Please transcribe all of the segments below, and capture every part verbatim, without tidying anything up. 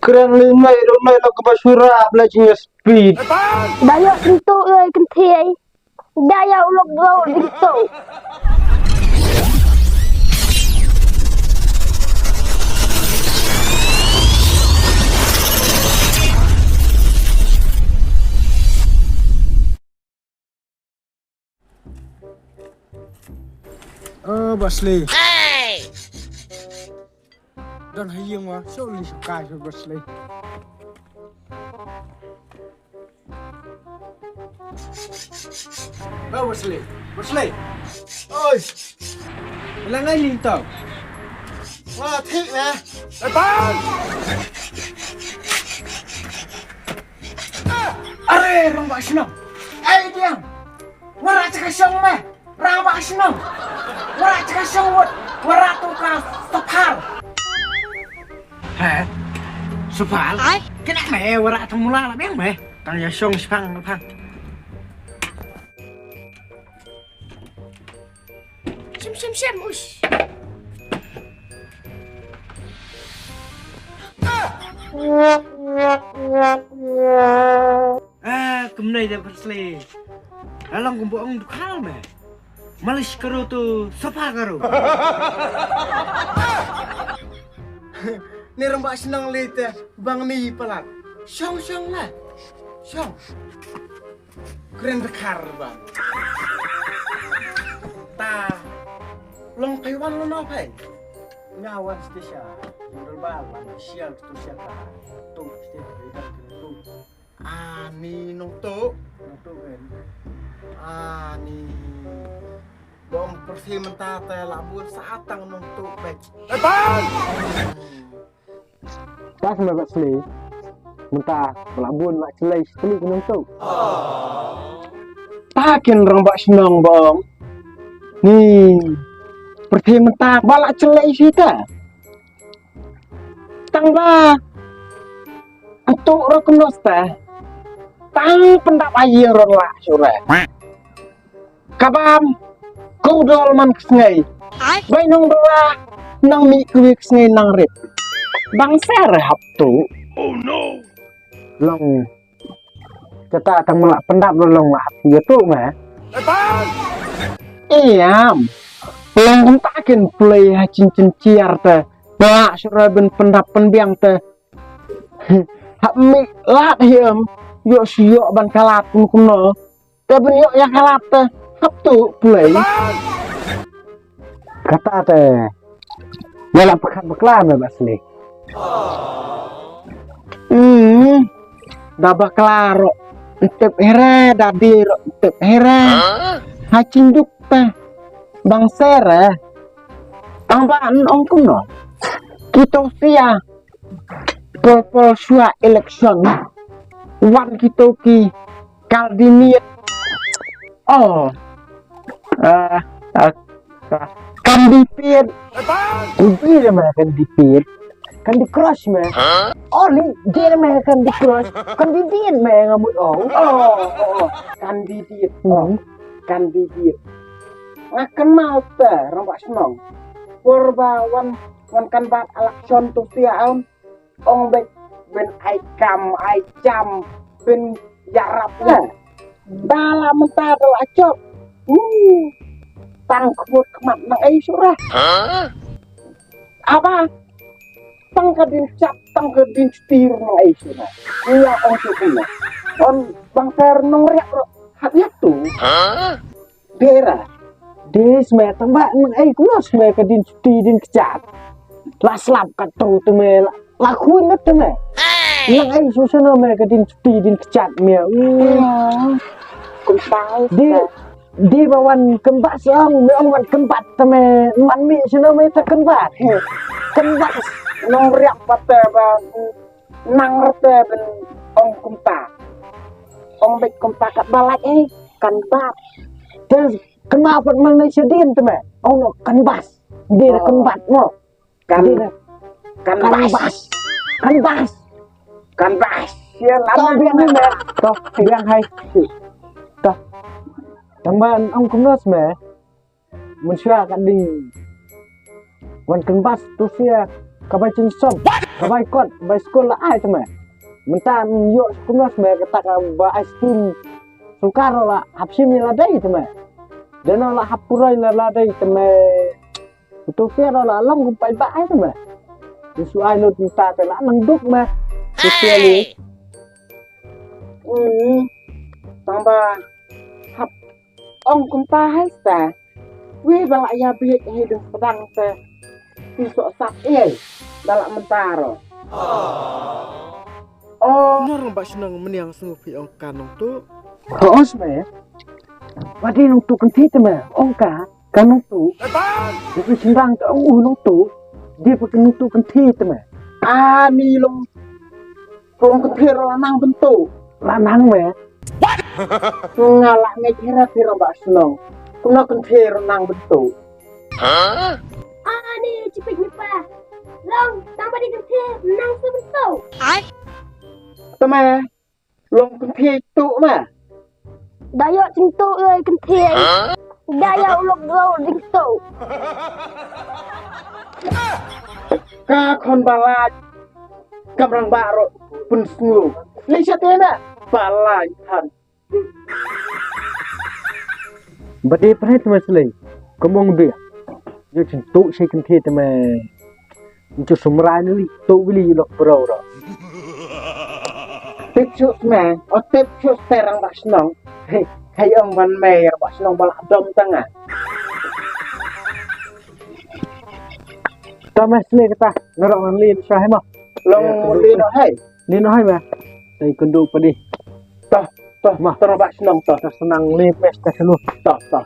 Kren lyngngoh lyngngoh la kaba sura bla jingïaspeed. Da ïoh kyntu ïa kynthei. Da ïa u lok gol kyntu. Oh, Basli. Don ha ïing wa, so li suka so Basli. Ba Basli, Basli. Oi. Lang ai ling tau. Wa thik na. Datang. Are, Rangbah Shnong. Ai diang. Wara chaka shong me. Rangbah Shnong. Wara chaka shong wot. Wara tu ka safar. He? Safar? Ai? Kena me wara tang mula la biang me. Tang ïa shong shpang phang. Shim shim shim ush. Ah, kumne de Basli. Alang kumbu ong dukhal me. Malis karo tu sapa karo. Ni Rangbah Shnong li te bang ni palat. Shong shong la. Shong. Kren dkhar bang. Ta. Long phai wan lo no phai. Nga wan stisha. Jendol bal wan sial tu sial ta. Tu stisha. Ani nong tu. Nong tu kan. Ani. Bom persi mentata la bun satang nong tu bek. Etan. Tas me Basli. Mynta la bun la chlei shtli nong tu. Ta kin Rangbah Shnong bom. Ni. Persi mynta ba la chlei sita. Tang ba. Antu ro kumno sta. Tang pyndap aïu ron la sure. Kabam. Kudol man ksngei. Bai nong bela. Nang mi kwi ksngei nang rip. Bang ser hap tu. Oh no. Long. Kata tang mala pyndap long la hap tu me. Iam. Long kumta kin play ha chin chin chiar te. Ba sura ben pyndap pynbiang te. Hap mi lat hiam. Yo sio ban kalat kum kumno. Te ben ïoh ïa ka lap te hap tu pule. Kata te ïa la pakhat bakla me Basli. Hmm. Da bakla ro ntip here da di ro ntip here. Ha chin duk te bang sere. Tang ba ong kumno. Kito sia. Pol pol shuwa election. Wan kito ki kandidate. Oh. Ah, ah, ah. Kandidate. Ubi de me kandidate. Candy Crush me. Oh, li de me Candy Crush. Kandidate me ngamut oh. Oh, oh, oh. Kandidate. Oh. Kandidate. Nga kynmaw te Rangbah Shnong. Por ba wan wan kan bat election tu sia am. Ong bek ben ai kam ai jam ben yarap la. Da la mynta da la chop. Uh. Tang khmut khmat nang ai sura. Aba. Tang ka din chap tang ka din stir nang ai sura. Nya ong tu kumna. On bang ter nong riak ro. Hap yak tu. Dera. Des me tang ba nang ai kumno me ka din chuti din kchat. La slap ka tu tu me la khun na tu me. Nang ai su sano me ka din chuti din kchat me. Kumpai. Di di ba wan kembat siang me ong wan kembat tu me man mi sano me ta kembat. Kembat. Nong riak pate ba nang rete ben ong kumta. Ong bek kumta kat balak eh kan bat. Te kena pat man ni sedin te me. Ong no kan bas. Dia kan bat no. Kan dia kan bas. Kan bas. Kan bas. Ya lama biang ni me. To biang hai. To. Tambah ong kumnos me. Mynshuwa ka ding wan kynbas tu sia ka bai chynsom. Ka bai kot, bai skul la ai te me. Mynta ym ïoh kumno me kata ka ba ai skim. Sukar la hap shim ïa la dei te me. Dei no la hap puroi la la dei te me. Uto pia la long kum paidbah ai te me. Usu ai lut mynta te la nang duk me. Usu ai lut. Hmm. Tang ba hap ong kumta hai sa. Wei ba la ïa bieit hai deng pedang te. Ti sok sap ei. Da la mynta ro. Oh. Nor ba shnong meniang sngewphi ong ka nong tu. Os me. Wadi nong tu kenti te me ong ka. Ka nong tu. Di pi sindang ka u nong tu. Di pi nong tu kenti te me. Ani long. Kong kenti ro la nang bentuk. La nang me. Nga la ngai kira kira ba shnong. Kumno kenti ro nang bentuk. Ani chipik ni pa. Long tang ba di kenti nang sa bentuk. Te me. Long kynthei tu ma. Da ïoh jingtu oi kynthei. Da ïoh u lok gro jingtu. Ka khon ba lait. Kamrang ba ro pun sngu. Lei sha te na ba lait than. Ba dei pret ma slei. Ka mong bia. Ïoh jingtu shi kynthei te ma. Ncu sumrai ni li tu bili lok bro ro. Tip suk me, o tip suk terang ba shnong. Hei, hei ong ban me ba shnong ba la dom tanga. Ta me sle kata, ngarok ngan lin sa hei ma. Long lin o hei. Lin o hei ma. Hei kundu padi. Toh, toh, ma. Terang ba shnong toh. Ta senang lin me ta senu. Toh, toh.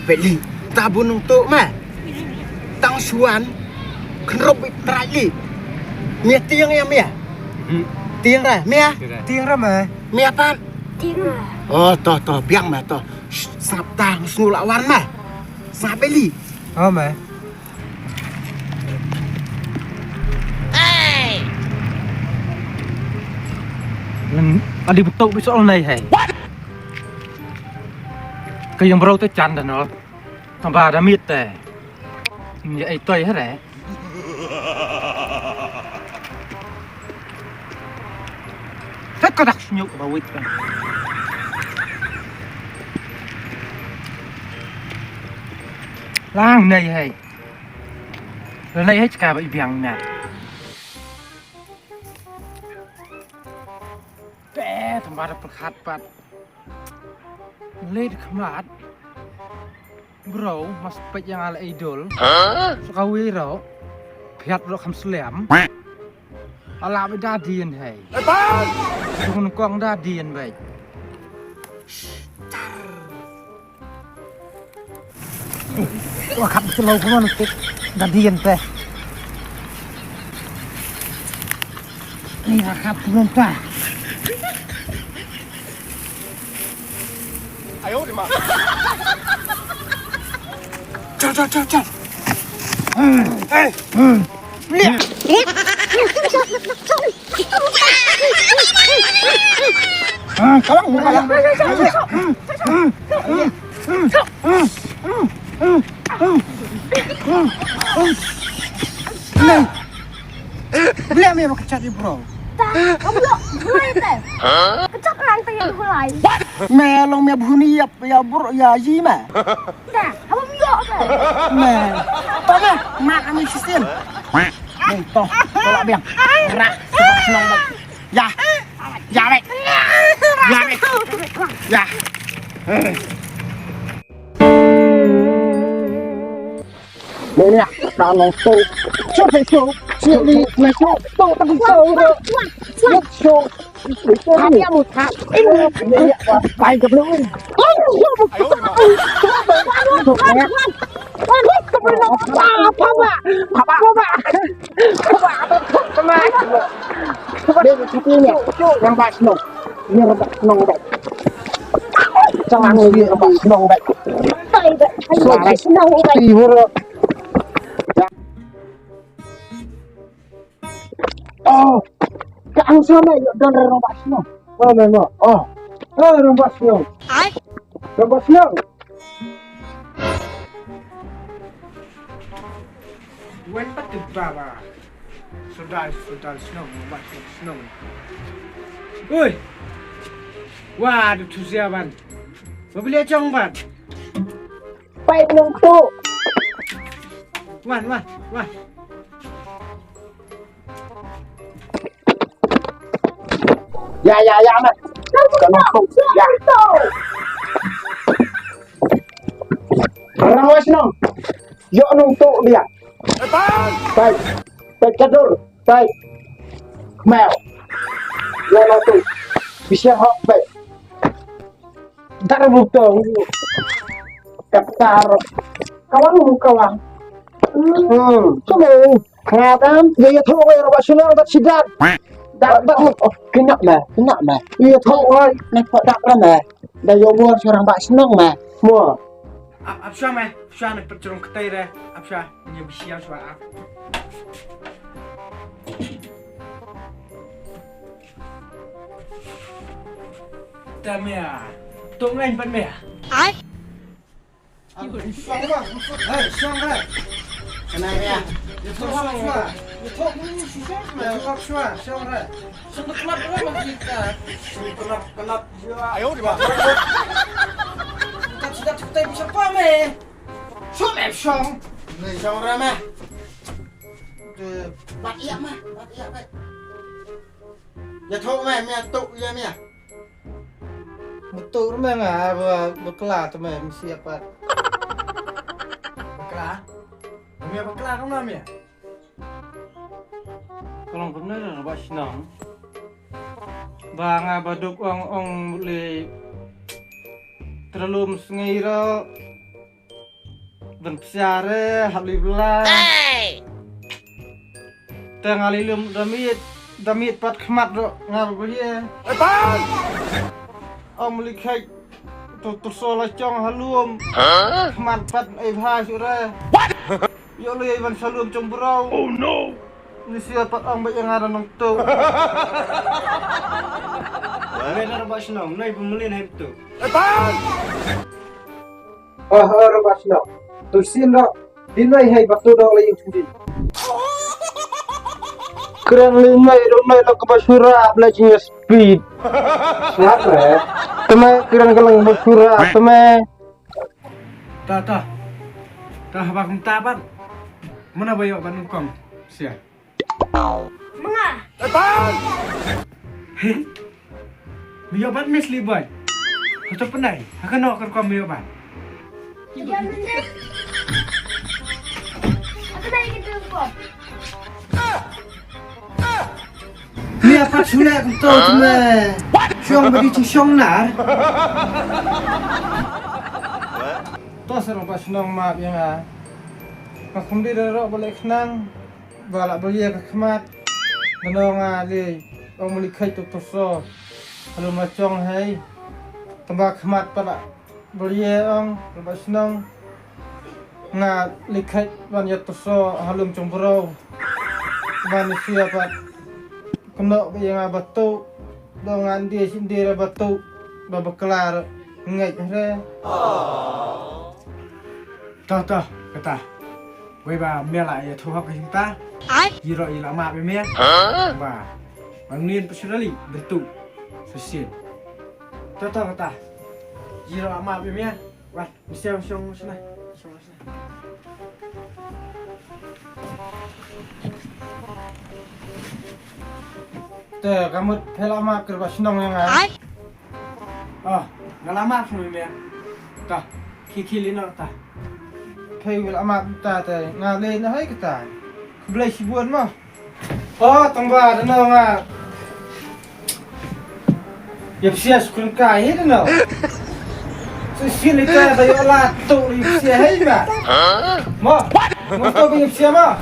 Beli, ta bunung tu ma. Tang suan, khnrop bit trai li. Mia tiang ya mia. Tiang ra, mia. Tiang ra ma. Mia pan. Tiang ra. Oh, to to biang ma to. Sap tang sngul awan ma. Sap beli. Oh ma. Leng adi betok bit soal nai hai. Ka ïing bro te chan da no. Tang ba da mit te. Ïa ai toi hare. Te ka dak snyuk ba wit. Lang nei hai. Lang nei hai chka ba i biang na. Te tang ba da perkhat pat. Leit khmat. Bro, mas pek yang ala idol. Suka wiro. Piat bro kam seliam. Ala be dadien hai. Sukun kong dadien baik. Wah, kap selo kuma nukit. Dadien teh. Ni kap belum tah. Chal, chal, chal, chal. Hey. Ah, kalang, kalang. Beliau meh kechat di bro. Dah, kamu yuk, mulai teh. Kechat lang teh yang mulai. Meh long meh bhuni ya, ya bro ya ji meh. Dah, kamu yuk teh. Meh. Toh meh, mak kami sisin. Meh toh, tolak biang. Rak, sebab senang dah. Ya. Ya meh. Ya meh. Ya. Meh ni ah, dah nong tu. Cuk, cuk, cuk, ni, ni, cuk, tu, tu, tu, tu. Cuk, cuk. Ini, ini, ini, ini, ini, ini, ini, ini, ini, ini, ini, ini, ini, ini, Papa, papa, papa, papa, papa. Dia cuti ni. Yang bas no. Ni rebak senong dah. Jangan ni rebak senong dah. Senong dah. Tiwur. Oh, ka angsana ya don rebak senong. Oh, no, no. Oh, eh, rebak senong. Rebak senong. Wan pat tu baba. Sodai, sodai, shnong, ba shnong. Oi. Wa, du tu sia ban. Ba beli chong ban. Pai nong tu. Wan, wan, wan. Ya, ya, ya, man. Ya. Rang wa shnong. Yo nong tu dia. Pai. Pai kadur. Pai. Mau. Yo nong tu. Bisa hok pai. Dar bu tu. Kaptar. Kawang, kawang. Hmm. Kamu. Ngatam, ya, ya, tho, ya, ba shnong, ba sidat. Dar, dar, oh, kena mah, kena mah. Ya, tho, oi. Nak kau dar mah. Da yo bor seorang ba shnong mah. Mo. Ap, ap sha mah, sha ni percurung ketai re. Ap sha, ni bisi yang sha ap. Tamia. Tong lain pan meh. Ai. Shong ba, shong ba. Hei, shong ba. Kenai mia. Ya thok shong ba. Ya thok ni si shong ba. Ya thok shong ba, shong ba. Shong ba kelap ba ma kita. Shong ba kelap, kelap jua. Ayo di ba. Kita sudah cepetai bisa pa me. Shong me shong. Ni shong ba me. Bat iya ma, bat iya ba. Ya thok me, mia tu ya mia. Betul me nga ba bakla tu me mesti apa. Bakla? Mia bakla tu na mia. Kalau benar na ba shnong. Ba nga ba duk ong ong le terlalu sngeiro. Ban psiare hap li bla. Te nga li lum damit, damit pat khmat ro nga ba ye. Ong muli khai tu tu so la chong halum. Khmat pat ai bha sure. Yo lu ai ban salum chong bro. Oh no. Ni sia pat ong ba yang ada nong tu. Wala na ba shnong nai bu muli nai tu. Oh, oh, ro ba shnong. Tu sin ro. Dinai hai batu dong la yung sudi. Kren li mai dong mai lo ke basura bela jenis speed. Siap re. Teme kren kelang basura teme. Ta ta. Ta ba kum ta ban. Mana ba yo ban kong. Sia. Menga. He? Miyo ban Miss Lee boy. Hato penai. Haka no kan kau miyo ban. Iya bener. Aku tadi gitu kok. Ni apa sulit tu me. Shong bagi ci shong nar. To serong pas nong map ya nga. Makum di rok boleh kenang. Ba la bria ka khmat. Nano nga le ong muli khait tu tu so. Halum la chong hei. Tamba khmat pa la bria ong ba shnong. Nga le khait ban ya tu so halum chong bro. Ban sia pat. Kno ba ya nga batu. Do nga ndi si ndi ra batu. Ba baklar ngai re. Tah tah kata. Wei ba mia la ya thu hok ka jingta. Ai. Yi ro yi la ma be mia. Ba. Ba ngin pa shirali bentuk. Sesin. Ta ta ta. Yi ro la ma be mia. Wah, mesti shong shong shong. Te kamut phela ma ker ba shnong yang ai. Ai. Oh, nga la map shu mia. Ta, ki ki li no ta. Phei wil la map ta te, nga le na hai kata. Blai shibun mo. Oh, tong ba da no nga. Yap sia skun kai he da no. Su sin li ta da yo la tu li sia hai ba. Mo. Mo to bi yap sia mo.